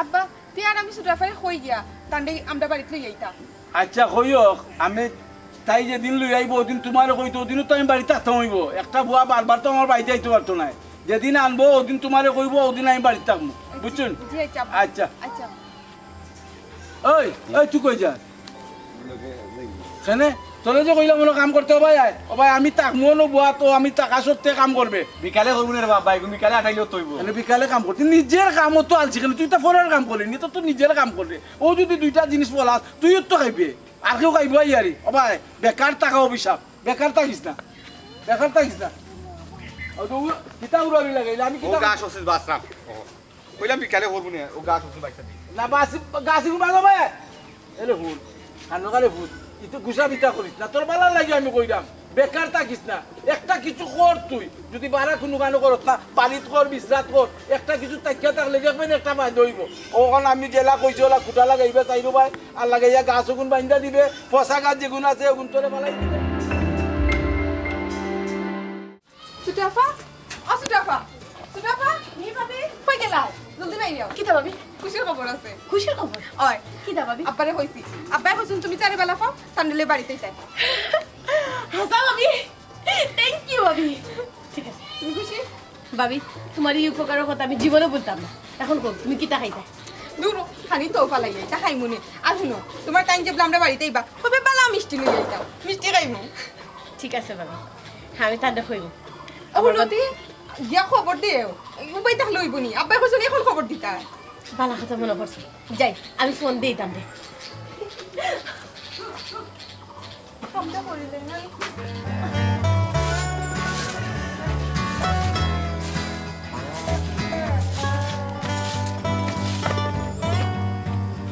আব্বা, তে আর আমি ছোট আফারে কই গিয়া, তানরে আমরা বাড়িত লই আইতা। আচ্ছা, কইও, আমি তাই যেদিন লই আইবো, অউদিন তুমারে কইতো, অউদিনও তো আমি বাড়িত থাকতাম অইবো। একটা ফুয়া বারবার তো আমার বাড়িত আইতে পারতো নায়। যেদিন আনবো, অউদিন তুমারে কইবো, অউদিন আমি বাড়িত থাকমু। বুঝছো নি? জি, আচ্ছা, আব্বা। আচ্ছা। আচ্ছা। ওই, ওই, তুই কই যাস? কেনে? তোরে যে কইলাম অনো কাম করতে, ও ভাই, আয়। ও ভাই, আমি থাকমু অনো বুয়াত, আমি থাকা সত্ত্বে কাম করবে। বিকালে করবো না রে বাবা, এগুন বিকালে আটাইলেও তো অইবো। মানে বিকালে কাম করতে, নিজের কামও তো আলছি কেনে? তুই তো ফরের কাম করলি নি, তো, তো নিজের কাম করলে। ও যদি দুইটা জিনিস বলাস, তুইও তো খাইবে। আর কেউ খাইবো ইয়ারি? ও ভাই, বেকার থাকা অভিশাপ। বেকার থাকিস না। বেকার থাকিস না। ও তো উ-, কিতা উড়াউড়ি লাগাইলে? আমি ও কিতা গাছ অসিস বাসরাম। ও। কইলাম বিকালে করবো নে, ও গাছ অসিস বাইসা দি। না, বাসি-, গাছি ঘুমা যাবে। এলে হুন, কানো কালে হুন। ইতো গুছা বিতা করিস না। তোর বালার লাগি আমি কইরাম। বেকার থাকিস না। একটা কিছু কর তুই। যদি বারা কুনু কানো করস না, বাড়িত কর, বিশ্রাত কর। একটা কিছু তাকিয়া থাকলে দেখবেন একটা ফায়দা অইবো। অখন আমি যেলা কইছি, ওলা খুঁটা লাগাইবে চাইরো ভাই। আর লাগাইয়া গাছ অগুন বাইন্দা দিবে, পচা গাছ যেগুন আছে, অগুন তোরে ফালাই দিবে। ছোট আফা, ও ছোট আফা, ছোট আফা, জি ভাবি। কই গেলা? জলদি বাইরে আও। কিতা ভাবি? খুশির খবর আছে। খুশির খবর? অয়। কিতা ভাবি? আব্বারে কইছি। আব্বায় কইছইন তুমি তারে বালা পাও, তান লগে বাড়িত যাই। হাছা ভাবি? Thank you ভাবি। ঠিক আছে। তুমি খুশি? ভাবি, তুমার ই উপকারর কথা আমি জীবনে ভুলতাম না। অখন কও, তুমি কিতা খাইতায়? দুরো, খানি তো ফালাই, ইতা খাইমু নে। আর হুনো, তুমার তাইন যেবলা আমরার বাড়িত আইবা, কইবা বালা মিষ্টি লইয়া আইতা, মিষ্টি খাইমু। ঠিক আছে ভাবি, আমি তানরে কইমু। ও হুনো তি, গিয়া খবর দেও। উবাই থাকলে অইবো নি? আব্বায় কইছইন অখন খবর দিতা। বালা কথা মনো করছো। যাই, আমি ফোন দেই তানরে।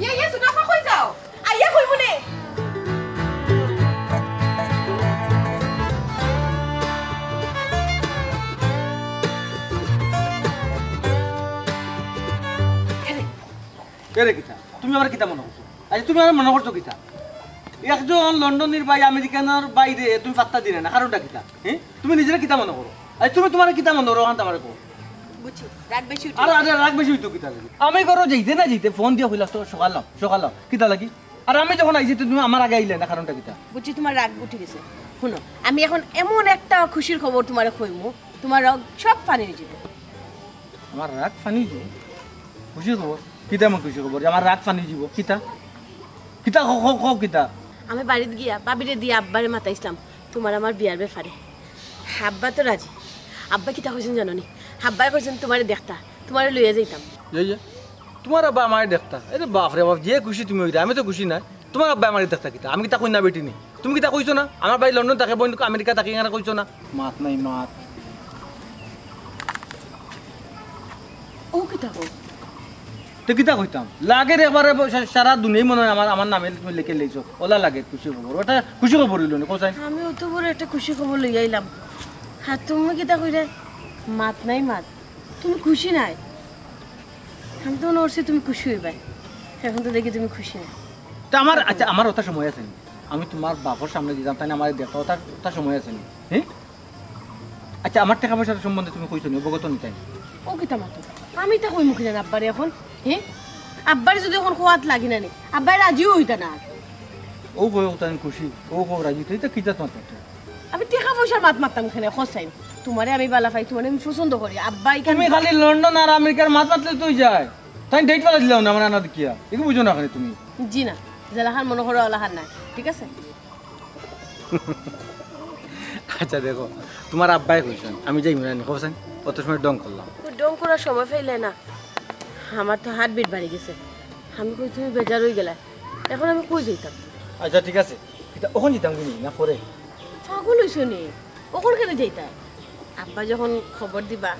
ইয়া, ইয়া, ছোট আফা, কই যাও? আইয়া কইমু নে। এরে কিতা? তুমি আমারে কিতা মনো করছো? আচ্ছা, তুমি আমারে মনো করছো কিতা? একজন লন্ডনীর ভাই আমেরিকানর ভাইরে তুমি পাত্তা দিরায় না, কারণটা কিতা? হ্যাঁ? তুমি নিজেরে কিতা মনো করো? আচ্ছা, তুমি তুমারে কিতা মনো করো, অখান তো আমারে কও। বুঝছি, রাগ বেশি উঠে আরে, গেছে। আরে, রাগ বেশি অইতো কিতা লাগি? আমি ঘরো যাইতে না যাইতে ফোন দিয়া কইলা তো, সকাল আও, সকাল আও, কিতা লাগি? আর আমি যখন আইছি, তুমি আমার আগে আইলে না, কারণটা কিতা? বুঝছি, তুমার রাগ উঠি গেছে। হুনো, আমি অখন এমন একটা খুশির খবর তুমারে কইমু, তুমার রাগ সব ফানি অই যাইবো। আমার রাগ ফানি অই যাইবো? খুশির খবর? কিতা এমন খুশির খবর যে আমার রাগ ফানি অই যাইবো? কিতা? কিতা ক-, ক-, ক-, কিতা? আমি বাড়িত গিয়া ভাবিরে দিয়া আব্বারে মাতাইছলাম তুমার আমার বিয়ার ব্যাপারে। আব্বা তো রাজি। আব্বা কিতা কইছইন জানো নি? আব্বায় কইছইন তুমারে দেখতা, তুমারে লইয়া যাইতাম। ইয়ে, ইয়ে। তুমার আব্বা আমারে দেখতা? আরে বাফরে বাফ, যে খুশি তুমি অইরায়, আমি তো খুশি নায়। তুমার আব্বায় আমারে দেখতা কিতা? আমি কিতা কইন্যা বেটি নি? তুমি কিতা কইছো না? আমার ভাই লন্ডন থাকে, বইন আমেরিকা থাকে, ইখান কইছো না? মাত নাই মাত। ও কিতা কও? তে কিতা কইতাম? লাগের একবারে সা-, সারা দুনিয়াই মনে অয় আমার, আমার নামে তুমি লেখিলাইছো। অলা লাগের খুশি খবর। ওটা খুশি খবর অইলো নি, কও চাইন? আমি অত বড় একটা খুশি খবর লইয়া আইলাম। আর তুমি কিতা কইরায়? মাত নাই মাত। তুমি খুশি নায়? আমি তো মনে করছি তুমি খুশি অইবায়। অখন তো দেখি তুমি খুশি নায়। তা আমার, আচ্ছা, আমার অতা সময় আছে নি? আমি তুমার বাফর সামনে দিতাম, তাইন আমারে দেখতা, অতা, অতা সময় আছে নি? হ্যাঁ? আচ্ছা, আমার টেকা পয়সার সম্বন্ধে তুমি কইছো নি, অবগত নি তাইন? ও কিতা মাতো? আমি ইতা কইমু কিলা আব্বারে অখন? হ্যাঁ? আব্বারে যদি অখন কওয়াত লাগি না নি, আব্বায় রাজিও অইতা না। ও কয়, ও তাইন খুশি, ও কয় রাজি, তুই তো কিতা মাতো? আমি টেকা পয়সার মাত মাততাম কেনে, কও চাইন। তুমারে আমি বালা পাই, তুমারে আমি পছন্দ করি। আব্বায় কেনে তুমি খালি লন্ডন আর আমেরিকার মাত মাতলে তো অই যায়। তাইন ডেট ফালাই দিলাও না আমার আনা দেখিয়া। ইগু বুঝো না কেনে তুমি? জি না, যেলাখান মনো করো অলাখান নায়। ঠিক আছে? আচ্ছা দেখো, তুমার আব্বায় কইছইন, আমি যাইমু না নি, কও চাইন? অত সময় ঢং করলাম। ও ঢং করার সময় পাইলায় না। আমার তো heartbeat বাড়ি গেছে। আমি কই তুমি বেজার অই গেলায়, এখন আমি কই যাইতাম? আচ্ছা, ঠিক আছে। কিতা অখন যাইতাম কিনি না পরে? পাগল অইছো নি? অখন কেনে যাইতায়? আব্বা যখন খবর দিবা,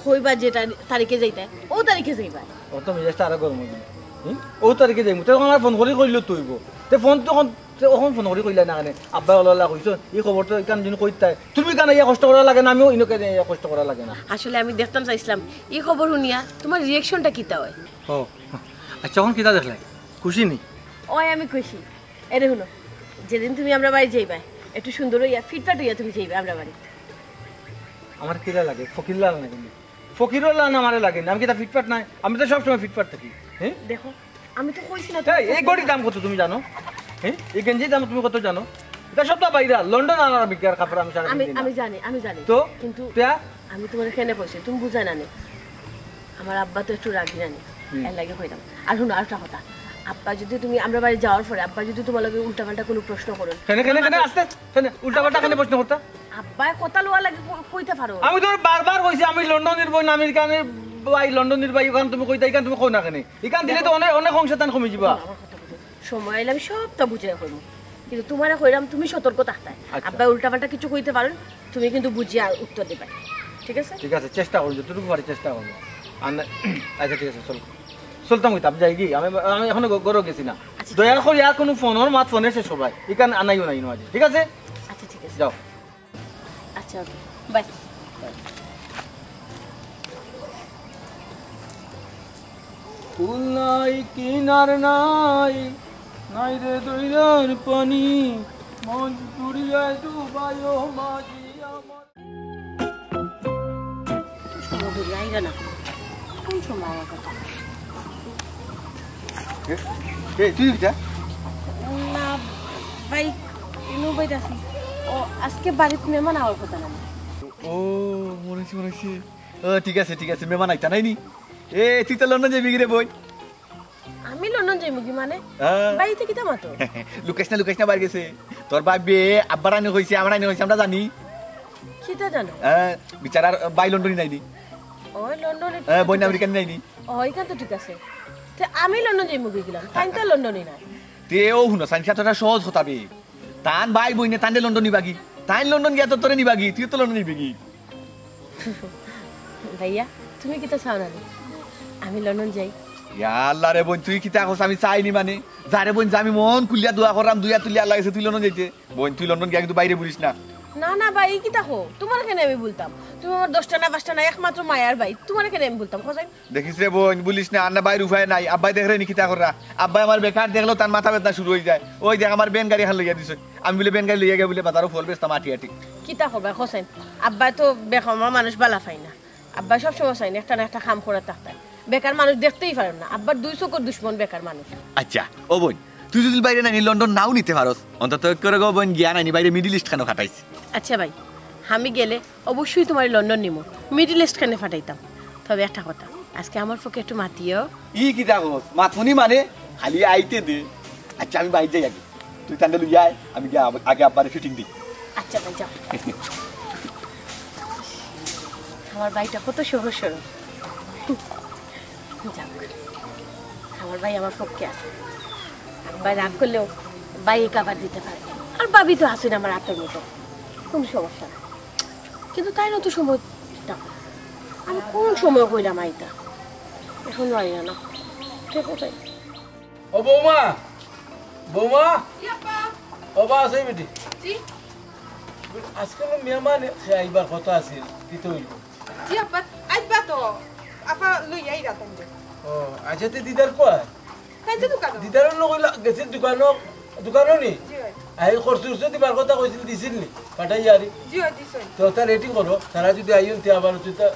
কইবা যে তারি-, তারিখে যাইতায়, অউ তারিখে যাইবায়। অখন তো মেজাজটা আরো গরম অই গেল। হুম? অউ তারিখে যাইমু। তে অখন আমার ফোন করি কইলে তো অইবো। তে ফোন তো অখন, তে অখন ফোন করি কইলায় না কেনে? আব্বায় অলা অলা কইছইন, ই খবর তো ইখান দিন কইতায়। তুমি কেনে ইয়া কষ্ট করা লাগে না, আমিও ইনো কেনে ইয়া কষ্ট করা লাগে না। আসলে আমি দেখতাম চাইছিলাম, ই খবর হুনিয়া তুমার reactionটা কিতা অয়? ও, আচ্ছা, অখন কিতা দেখলায়? খুশি নি? অয়, আমি খুশি। এরে হুনো, যেদিন তুমি আমরার বাড়ি যাইবায়, একটু সুন্দর অইয়া, ফিটফাট অইয়া তুমি যাইবায় আমরার বাড়ি। আমার কিলা লাগে? ফকির লাল নাকি? ফকির লাল আমারে লাগে না। আমি কিতা ফিটফাট নায়? আমি তো সবসময় ফিটফাট থাকি। হ্যাঁ? দেখো, আমি তো কইছি না এই, তুমি এই ঘড়ির দাম কত তুমি জানো? হ্যাঁ? এই গেঞ্জির দাম তুমি কত জানো? ইতা সব তো বাইরা, লন্ডন আনার বিকার কাপড় আমি সারা আমি, দিন না। আমি জানি, আমি জানি। তো? কিন্তু তে? আমি তুমারে কেনে কইছি, তুমি বুঝায় না নি। আমার আব্বা তো একটু রাগি না নি, হুম। এর লাগি কইরাম। আর হুনো, আরেকটা কথা, আব্বা যদি তুমি আমরার বাড়ি যাওয়ার পরে আব্বা যদি তুমার লগে উল্টাপাল্টা কুনু প্রশ্ন করইন, কেনে, কেনে, কেনে, আস্তে, কেনে, উল্টাপাল্টা কেনে প্রশ্ন করতা? আব্বায় কথা লওয়ার লাগি কই-, কইতা পারো। আমি তুমারে বারবার কইছি, আমি লন্ডনির বইন, আমেরিকানির ভাই, লন্ডনির ভাই, অখান তুমি কইতায়, ইখান তুমি কও না কেনে? ইখান দিলে তো অনেক, অনেক অংশ তান কমি যিবা। আমার কথা বুঝো। সময় আইলে আমি সবটা বুঝাইয়া কইমু। কিন্তু তুমারে কইরাম, তুমি সতর্ক থাকতায়। আচ্ছা। আব্বায় উল্টাপাল্টা কিছু কইতা পারইন, তুমি কিন্তু বুঝিয়া উত্তর দিবায়। ঠিক আছে? ঠিক আছে, চেষ্টা করমু, যতটুকু পারি চেষ্টা করমু। আর না, আচ্ছা, ঠিক আছে, চল। চলতাম কইতাম, যাই কি? আমি, আমি অখনো ঘ-, ঘরো গেছি না। আচ্ছা, দয়া করি আর কুনু ফোনর মাত ফোনে শেষ করবায়। ইখান আনাইও না, ইনো আজি। ঠিক আছে? আচ্ছা, ঠিক আছে। যাও। আচ্ছা, ওকে। বাই। কুল নাই, কিনার নাই, নাই রে দরিয়ার পানি, মন পুড়িয়া ডুবাইও মাঝি আমার। তো সময় ধরে আইরা না। কোন সময় আমার কথা? এ, এ, তুই এটা? না, ভাই, ইনু ভাই আছি। ও, আজকে বাড়িত মেহমান আওয়ার কথা না। ও, মনে অইছে, মনে অইছে। ও, ঠিক আছে, ঠিক আছে, মেহমান আইতা নায় নি? এ, তুই তো লন্ডন যাইবি গি রে বইন? আমি লন্ডন যাইমু গি মানে? হ্যাঁ। ভাই, ইতা কিতা মাতো? লুকাইস না, লুকাইস না, বাইর গেছে। তোর ভাবিয়ে আব্বার আনি কইছে, আমার আনি কইছে, আমরা জানি। কিতা জানো? হ্যাঁ, বিচারার ভাই লন্ডনি নায় নি? ও, লন্ডনি। হ্যাঁ, বইন আমেরিকানি নায় নি? ও, ইখান তো ঠিক আছে। তে আমি লন্ডন যাইমু গি গেলাম, তাইন তো লন্ডনি নায়। তে ও হুনো, সাইন সাথে সহজ কথা বে। তান ভাই বইনে তানরে লন্ডন নিবা গি? তাইন লন্ডন গিয়া তো তোরে নিবা গি, তুই তো লন্ডন নিবি গি? ভাইয়া, তুমি কিতা চাও না নি? আমি লন্ডন যাই। ইয়া আল্লাহ রে বইন, তুই কিতা কস আমি চাই নি মানে? যা রে বইন, যা, আমি মন খুলিয়া দোয়া কররাম, দুই আত তুলিয়া আল্লার গেছে তুই লন্ডন যাইতে। বইন, তুই লন্ডন গিয়া কিন্তু ভাইরে ভুলিস না। না, না ভাই, ই কিতা কও? তুমারে কেনে আমি ভুলতাম? তুমি আমার দশটা না পাঁচটা না, একমাত্র মায়ার ভাই, তুমারে কেনে আমি ভুলতাম? কও চাইন। দেখিস রে বইন, ভুলিস না, আর না ভাইর উপায় নাই, আব্বায় দেখরে নি কিতা কররা। আব্বায় আমার বেকার দেখলেউ তান মাথা বেদনা শুরু অইযায়। ওই দেখ আমার ভ্যান গাড়ি খান লইয়া দিছে, আমি বুলে ভ্যান গাড়ি লইয়া গিয়া বুলে বাজারো ফল বেচতাম আটি আটি। কিতা করবা কও চাইন, আব্বায় তো বেকার মানুষ বালা পায় না। আব্বায় সবসময় চাইন একটা না একটা কাম করা থাকতায়। বেকার মানুষ দেখতেউ পারইন না, আব্বার দুই চকুর দুশমন বেকার মানুষ। আচ্ছা, ও বইন, তুই যদি ভাইরে নায় নি লন্ডন নাও নিতে পারস, অন্তত করে গো বইন গিয়া নায় নি ভাইরে মিডল ইস্ট খানো ফাটাইস। আচ্ছা ভাই, আমি গেলে অবশ্যই তুমারে লন্ডন নিমু, মিডল ইস্ট খানে ফাটাইতাম। তবে একটা কথা, আজকে আমার পক্ষে একটু মাতিও। ই কিতা কস? মাতমুনি মানে? খালি আইতে দে। আচ্ছা, আমি বাইর যাই আগে, তুই তানরে লইয়া আয়, আমি গিয়া আব-, আগে আব্বারে ফিটিং দেই। আচ্ছা ভাই, যাও। আমার ভাইটা কত সহজ সরল। যাক, আমার ভাই আমার পক্ষে আছে। আব্বায় রাগ করলেও ভাইয়ে কভার দিতে পারে। আর ভাবি তো আছইন আমার আতর মতো, কুনু সমস্যা না। কিন্তু তাইন অত সময়, আমি কুন সময় কইরাম আইতা? অখন আইরা না। দেখো তাই। ও বৌমা, বৌমা। জি আব্বা। ও বা, আছো বেটি? জি। আজকে অনো মেহমান আইবার কথা আছিল, কিতা অইল? জি আব্বা, আইবা তো। আপা লই আইরা তাইনরে। ও, আচ্ছা, তে দিদার কই? তাইন তো দোকানো। দিদার অনো কইলা গেছিল দোকানো, দোকানো নি? জি অয়। আই খরচ উরচ দিবার কথা কইছিল, দিছিল নি? পাঠাই আরি। জি অয়, দিছইন। তো তা রেডি করো, তারা যদি আইন তে আবার তুই তা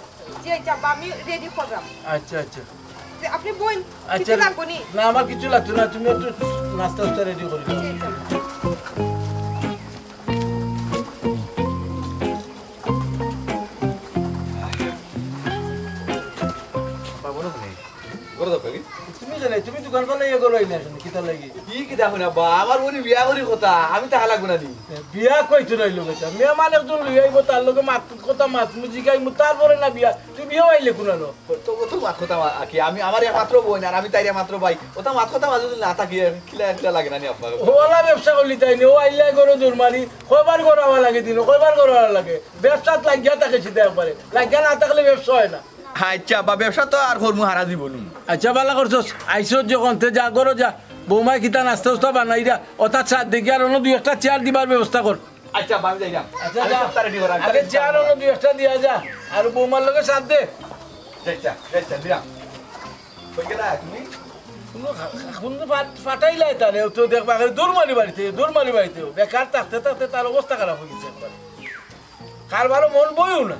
জি আচ্ছা আব্বা, আমি রেডি কররাম। আচ্ছা, আচ্ছা। তে আপনে বইন, আচ্ছা, কিছু লাগবো নি? না, আমার কিছু লাগতো না, তুমি একটু নাস্তা উস্তা রেডি করে দাও। জি আচ্ছা। বাবা, মনে হয়। ঘরে যাও, কাকি। তুমি জানো, তুমি দোকান ফালাইয়া ঘরো আইলায় কেনে, কিতার লাগি? ই কিতা কইন আব্বা, আমার বইনে বিয়া করি কথা, আমি থাকা লাগবো না নি? বিয়া কইতে রইল বেটা, মেহমান একজন লই আইবো, তার লগে মাত কথা মাতমু, জিগাইমু, তারপরে না বিয়া। তুই বিয়া আইলে কুনানো? তো, তো মাত কথা মা-, কি, আমি, আমার একমাত্র বইন আর আমি তাইর একমাত্র ভাই, ওটা মাত কথা মাঝে যদি না থাকি, কিলা একলা লাগে না নি আব্বা? ওলা ব্যবসা করলি তাই নি, ও আইলে ঘরো দৌড় মারি, কয়বার ঘরো আওয়া লাগে দিন, কয়বার ঘরো আওয়া লাগে? ব্যবসাত লাগিয়া থাকে সিধা একবারে, লাগিয়া না থাকলে ব্যবসা হয় না। আচ্ছা, বা ব্যবসা তো আর করমু হারা জীবন। আচ্ছা, বালা করছস, আইছস যখন, তে যা ঘরো যা, বৌমায় কিতা নাস্তা উস্তা বানাইরা, ওটা চা দেখি আর অন্য দুই একটা চেয়ার দিবার ব্যবস্থা কর। আচ্ছা, বা আমি যাইরাম। আচ্ছা, আমি যা। সবটা রেডি করাম। আগে চেয়ার অন্য দুই একটা দিয়া যা, আর বৌমার লগে সাথ দে। যাইতা, যাইতা, দিলাম। কই গেলা তুমি? কুনু খা-, কুনু ফাট-, ফাটাইলাই তারে, ও তো দেখবা, আগে দৌড় মারি বাড়িতে, দৌড় মারি বাড়িতে, বেকার থাকতে থাকতে তার অবস্থা খারাপ অই গেছে একবারে। কারবারও মন বইও না।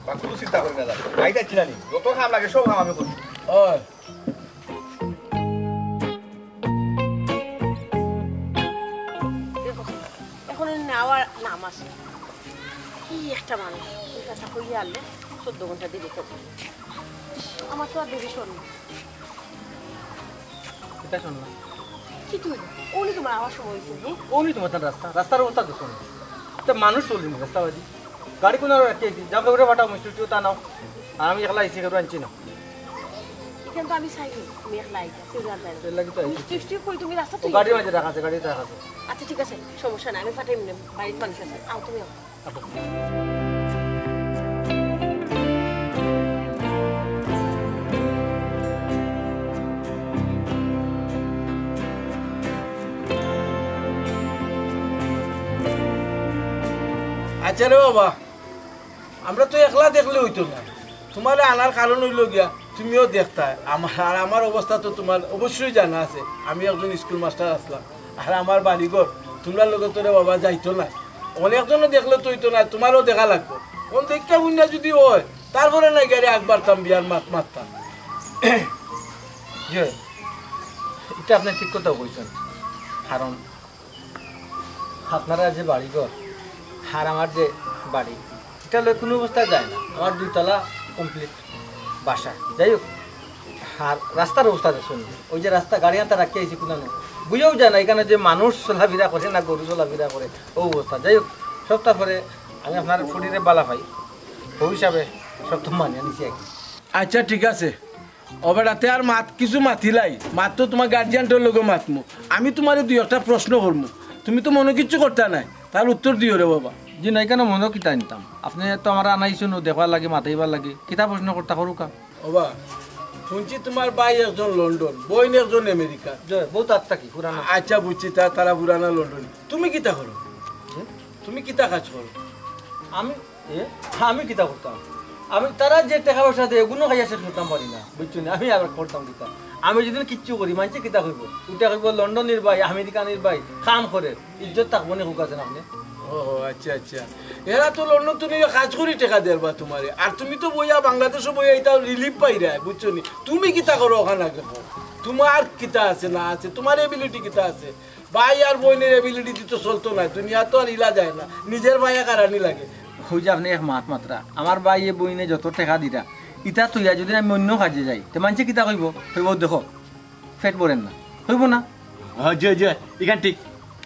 বা কুনু চিন্তা করি না, যাও। আইতা চিনানি, যত কাম লাগে সব কাম আমি করি। ওই। দেখো, এখন নেওয়ার নাম আছে। কি একটা মানুষ, তুই কথা কইয়া আনলে চোদ্দ ঘন্টা দেরি করবে। আমার তো আর দেরি শোন না। এটা শোন না। কি তুই? উনি তোমার আওয়ার সময় হয়েছে, হ্যাঁ? উনি তোমার তার রাস্তা, রাস্তার অবস্থা তো শোন। এটা মানুষ চলবে না রাস্তাবাদি। গাড়ি কোনো আর রাখতে আইছি, যাও কেউরে পাঠাও, মিষ্টি টিষ্টি তা নাও। আর আমি একলা আইছি, কেউ আনছি না। এখানে তো আমি চাইনি, তুমি একলা আইছো, কেউ জানতে না। এর লাগি তো আইছি। মিষ্টি টিষ্টি কই তুমি রাস্তা ও তুই? গাড়ির মাঝে রাখা আছে, গাড়িতে রাখা আছে। আচ্ছা, ঠিক আছে, সমস্যা নাই, আমি পাঠাই মনে, বাড়ির মানুষ আছে, আও তুমি আও। আচ্ছা। আচ্ছা রে বাবা, আমরা তো একলা দেখলে অইতো না। তুমারে আনার কারণ অইলো গিয়া, তুমিও দেখতায়। আমার, আর আমার অবস্থা তো তুমার অবশ্যই জানা আছে। আমি একজন স্কুল মাস্টার আছলাম। আর আমার বাড়িঘর তুমরার লগে তো রে বাবা যাইতো না। অনেকজনে দেখলে তো অইতো না, তুমারেও দেখা লাগবো। অখন দেখিয়া হুনিয়া যুদি অয়, তারপরে না গিয়া রে একবার তাম বিয়ার মাত মাততাম। জি, ইটা আপনে ঠিক কথা কইছইন। কারণ আপনারার যে বাড়িঘর, আর আমার যে বাড়ি, ইটা লইয়া কুনু অবস্থায় যায় না। আমার দুইতলা complete বাসা। যাই হোক, আর রাস্তার অবস্থা দেখছইন, ওই যে রাস্তা গাড়ি আনতা রাখিয়া আইছি কুনানো, বুঝাও যায় না এখানো যে মানুষ চলাফিরা করে না গরু চলাফিরা করে, অউ অবস্থা। যাই হোক, সবতার পরে আমি আপনার ফুড়িরে বালা পাই, অউ হিসাবে সব তো মানিয়া নিছি আর কি। আচ্ছা, ঠিক আছে। ও বেটা, তে আর মাত কিছু মাতিলাই, মাত তো তুমার গার্জিয়ানটার লগে মাতমু। আমি তুমারে দুই একটা প্রশ্ন করমু, তুমি তো মনো কিচ্ছু করতা নায়, তার উত্তর দিও রে বাবা। জি না, ইখানো মনো কিতা নিতাম? আপনে তো আমারে আনাইছইন দেখবার লাগি, মাতাইবার লাগি। কিতা প্রশ্ন করতা করউক্কা। ওবা, হুনছি তুমার ভাই একজন লন্ডন, বইন একজন আমেরিকা। জি, বউত আগ থাকি, পুরানা। আচ্ছা, বুঝছি, তা-, তারা পুরানা লন্ডন। তুমি কিতা করো? হুম? তুমি কিতা কাজ করো? আমি, এ? আমি কিতা করতাম? আমি তারা যে টেকা পয়সা দেয়, অগুনু খাইয়া শেষ করতাম পারি না, বুঝছো নি? আমি আবার করতাম কিতা? আমি যুদি কিচ্ছু করি, মানষে কিতা কইবো? উল্টা কইবো, "লন্ডনির ভাই, আমেরিকানির ভাই, কাম করের।" ইজ্জত থাকবো নি, হুক আছে না আপনে? ও, আচ্ছা, আচ্ছা। এরা তো লন্ডন তো নিয়া কাজ করি টেকা দের বা তুমারে। আর তুমি তো বইয়া বাংলাদেশো বইয়া ইতা relief পাইরায়, বুঝছো নি? তুমি কিতা করো অখান আগে কও? তুমার কিতা আছে না আছে? তুমার ability কিতা আছে? ভাই আর বইনের ability দি তো চলতো নায়, দুনিয়া তো আর ইলা যায় না, নিজের ভাইয়ে কারানি লাগে। অউ যে আপনে এক মাত মাতরা, আমার ভাইয়ে বইনে যত টেকা দিরা, ইতা থইয়া যুদি আমি অইন্য কাজে যাই, তে মানষে কিতা কইবো? কইবো, "দেখো, পেট ভরের না।" কইবো না? ও, জি, জি, ইখান ঠিক।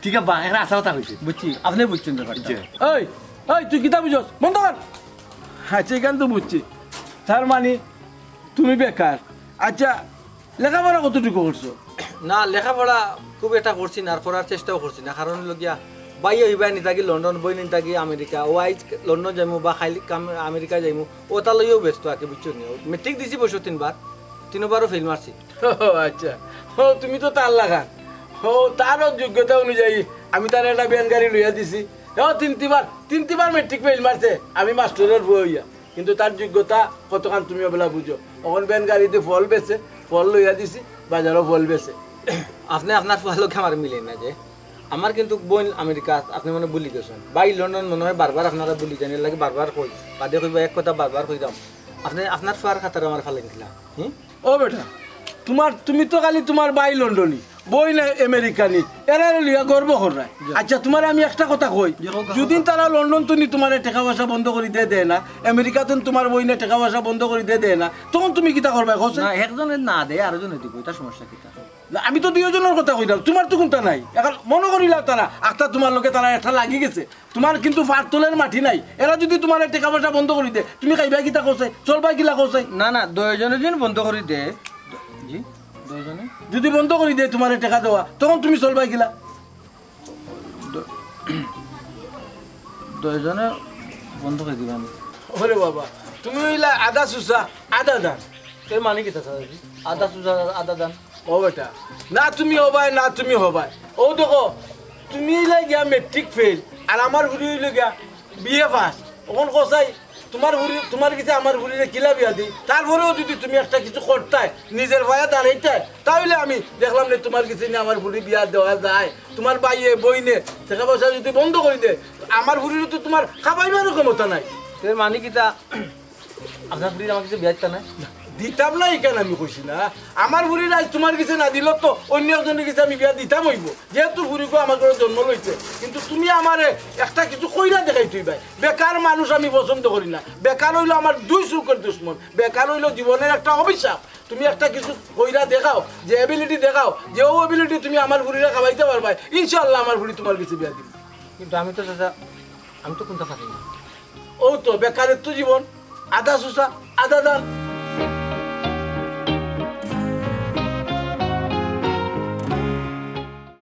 ঠিক আব্বা, একটা হাছা কথা কইছে। বুঝছি, আপনে বুঝছইন ব্যাপারটা। জি। এই, এই, তুই কিতা বুঝছস? বন্ধ কর। আচ্ছা, ইখান তো বুঝছি। তার মানি, তুমি বেকার। আচ্ছা, লেখাপড়া কতটুকু করছো? না, লেখাপড়া খুব একটা করছি না, আর করার চেষ্টাও করছি না। কারণ অইলো গিয়া, ভাইয়ে অইবা নিতাগি লন্ডন, বইন নিতাগি আমেরিকা। অউ আইজ লন্ডন যাইমু বা কাইল কাম-, আমেরিকা যাইমু, অতা লইয়াউ ব্যস্ত আর কি, বুঝছো নি? মেট্রিক দিছি অবশ্য তিনবার, তিনোবারও ফেইল মারছি। ও আচ্ছা, ও তুমি তো তার লাখান। ও, তারও যোগ্যতা অনুযায়ী আমি তারে একটা ভ্যান গাড়ি লইয়া দিছি। ও তিন তিনবার, তিন তিনবার মেট্রিক ফেইল মারছে, আমি মাস্টরর পুয়া অইয়া। কিন্তু তার যোগ্যতা কতখান তুমি অবলা বুঝো। অখন ভ্যান গাড়িদি ফল বেচে, ফল লইয়া দিছি, বাজারো ফল বেচে। আপনে আপনার পুয়ার লগে আমার মিলে না যে। আমার কিন্তু বইন আমেরিকা, আপনে মনে ভুলি গেছইন। ভাই লন্ডন মনে অয় বারবার আপনারা ভুলি যাইন, এর লাগি বারবার কই। বাদে কইবা এক কথা বারবার কইরাম। আপনে আপনার পুয়ার খাতারে আমার ফালাই দিলা, হুম? ও বেটা, তুমার, তুমি তো খালি তুমার ভাই লন্ডনি, বইন আমেরিকানি, এরারে লইয়া গর্ব কররায়। আচ্ছা, তুমারে আমি একটা কথা কই, জি, কও, কও, যুদিন কও। তারা লন্ডন তুনি তুমারে টেকা পয়সা বন্ধ করি দে, দে না, আমেরিকা তুন তুমার বইনে টেকা পয়সা বন্ধ করি দে, দে না, তখন তুমি কিতা করবায় কওছে? না, একজনে না দে, আরোজনে দিব, ইটা সমস্যা কিতা? না, আমি তো দুইওজনর কথা কইরাম, তুমার তো কুনতা নাই। অখন মনো করিলাও তারা, আখতা তুমার লগে তারা একটা লাগি গেছে, তুমার কিন্তু পাওর তলর মাটি নাই। এরা যুদি তুমারে টেকা পয়সা বন্ধ করি দে, তুমি খাইবায় কিতা কওছে, চলবায় কিলা কওছে? না, না, দুইওজনে যুদি বন্ধ করি দে, জি, দুইওজনে। যুদি বন্ধ করি দে তুমারে টেকা দেওয়া, তখন তুমি চলবায় কিলা? দু-, দুইওজনে বন্ধ করি দিবা আমি। ওরে বাবা, তুমি অইলা আদা চুষা, আদা দান। এর মানে কিতা চাচা? আদা চুষা, আদা দান। ও বেটা, না তুমি হবায়, না তুমি হবায়। ও দেখো, তুমি অইলা গিয়া ম্যাট্রিক ফেইল, আর আমার ফুরি অইলো গিয়া বিএ পাস। অখন কও চাই, তুমার ফুরি, তুমার গেছে আমার ফুরিরে কিলা বিয়া দি? তারপরেও যুদি তুমি একটা কিছু করতায়, নিজর পায়ে দাঁড়াইতায়, তাইলে আমি দেখলাম নে তুমার গেছে নি আমার ফুরি বিয়া দেওয়া যায়। তুমার ভাইয়ে, বইনে টেকা পয়সা যুদি বন্ধ করি দে, আমার ফুরিরে তো তুমার খাবাইবারও ক্ষমতা নাই। এর মানে কিতা? আপনার ফুরির আমার গেছে বিয়া দিতা নায়? দিতাম না, ইখান আমি কইছি না। আমার ফুরির আইজ তুমার গেছে না দিলে তো অইন্য একজনর গেছে আমি বিয়া দিতাম অইবো, যেহেতু ফুরিগু আমার ঘরো জন্ম লইছে। কিন্তু তুমি আমারে একটা কিছু কইরা দেখাইতায় অইবায়। বেকার মানুষ আমি পছন্দ করি না। বেকার অইলো আমার দুই চউখর দুশমন, বেকার অইলো জীবনর একটা অভিশাপ। তুমি একটা কিছু কইরা দেখাও, যে এবিলিটি দেখাও, যে অউ এবিলিটি তুমি আমার ফুরিরে খাবাইতায় পারবায়, ইনশাআল্লাহ আমার ফুরি তুমার গেছে বিয়া দিবো। কিন্তু আমি তো চাচা, আমি তো কুনতা পারি না। অউ তো বেকারত্ব জীবন, আদা চুষা, আদা দান।